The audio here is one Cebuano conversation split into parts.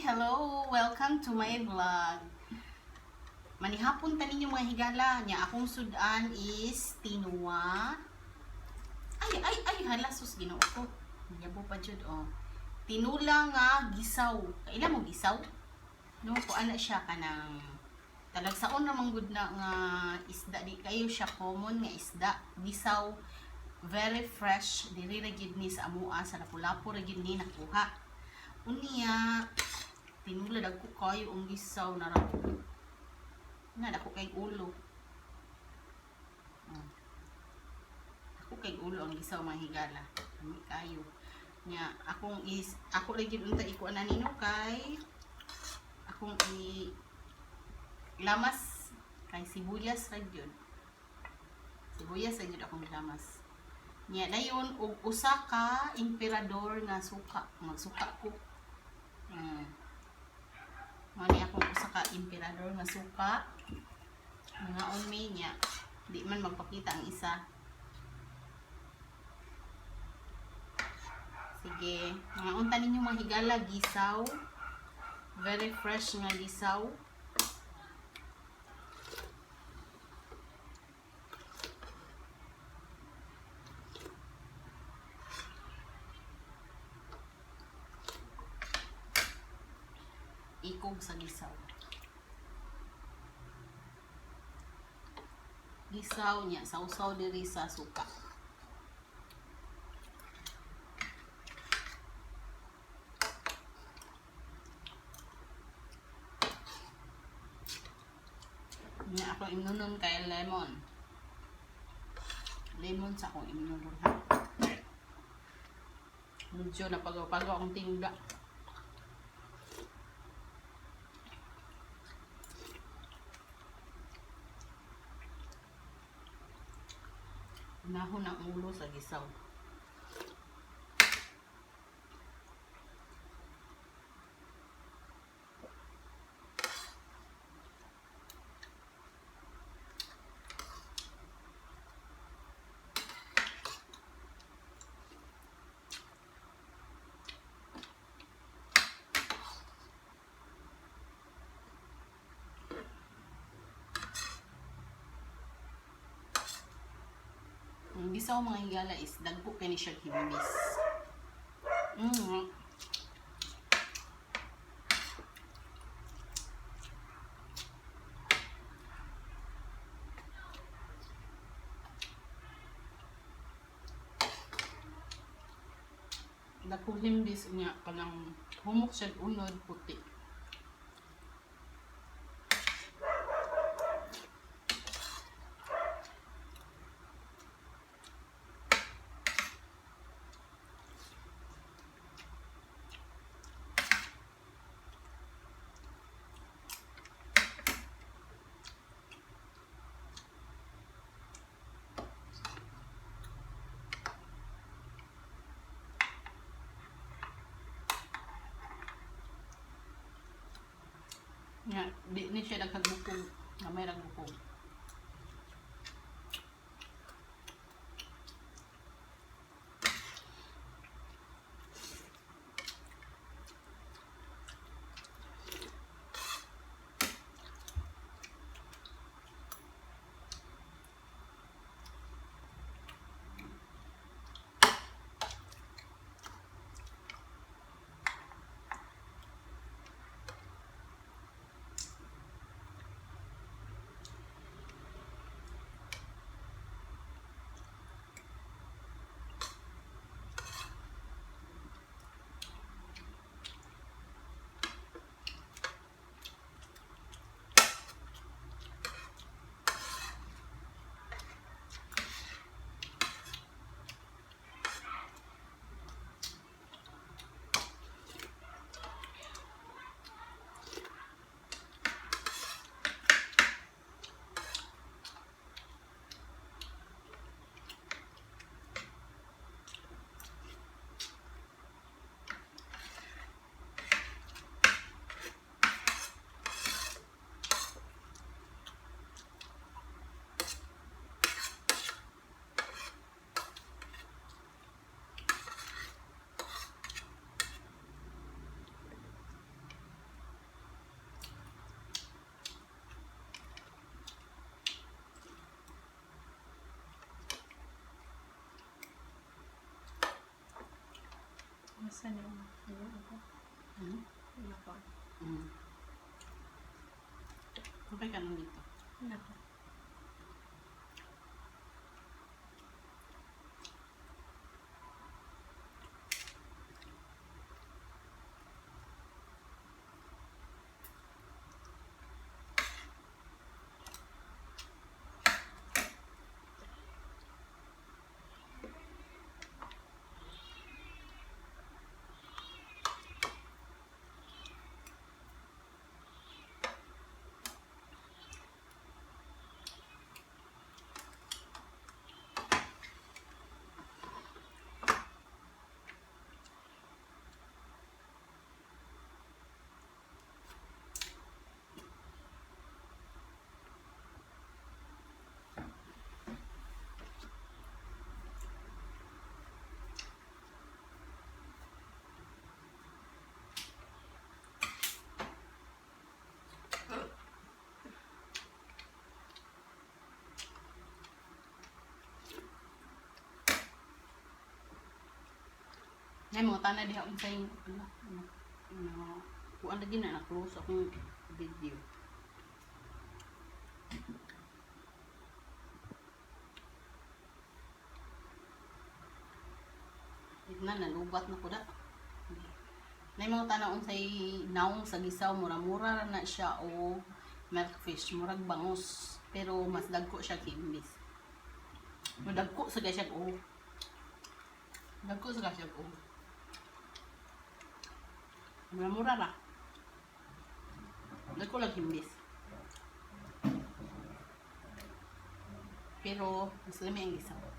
Hello! Welcome to my vlog. Manihapon ta ninyo, mga higala. Nya akong sudan is tinuwa. Ay, ay, ay! Hala, sus, Ginoo ko. Yabo pa jud, oh. Tinula nga gisaw. Kaila mo gisaw? No, kuan na siya kanang talagsaon ra man gud na nga isda, di kayo siya common nga isda. Gisaw, very fresh, diri ra gyud ni sa amua, sa Lapu-Lapu ra gyud ni nakuha. Unya tinula, dagko kayo ang gisaw na ra na, dako kay ulo. Dako kay ulo ang gisaw, mga higala. Lami kayo nya. Akong is ako ra gyud unta ikuan na nino kay akong i lamas kay sibuyas ra gyud. Sibuyas ra gyud akong lamas. Nya dayon og usa ka Emperador nga suka. Magsuka ko. Mao ni akong usa ka Emperador nga suka. Mga mi niya. Di man magpakita ang isa. Sige, mga unta ninyo, mga higala, gisaw. Very fresh nga gisaw. Ikog sa gisaw. Gisaw niya, sausaw diri sa suka. Nya ako imnunon kay lemon. Lemon sa akong imnunon ha. Medyo napagaw-pagaw akong tingga. Nahon ang ulo sa gisaw. Ang gisaw, mga higala, is dagko kay ni siya himbis. Dagko himbis niya, kanang humok siya unod puti. Nga, di ni siya daghang bukog. Gamay ra bukog. Saan yun? Ano ako? Ano ko? Okay ka nang dito. Ano ko? Nay, mga tana diha unsay ano, ano, ano, kuan lagi na na-close akong video. Na nalubat na ko da. Nay, mga tana unsay naong sa gisaw, mura-mura ra na siya o milkfish, murag bangus, pero mas dagko siya kimbis. Dagko sa siya o. Dagko sa siya o. Mura-mura ra. Dagko lang himbis. Pero mas lami ang gisaw.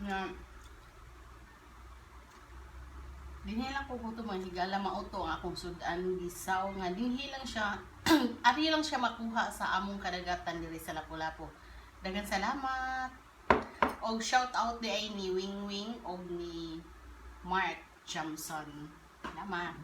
Nga dinhi lang ko gutom, mga higala. Mao to ang akong sudan, gisaw, nga dinhi lang siya, ari lang siya makuha sa among kadagatan diri sa Lapu-Lapu. Daghang salamat. Og shout out di ay ni Wing Wing og ni Mark Johnson. Salamat.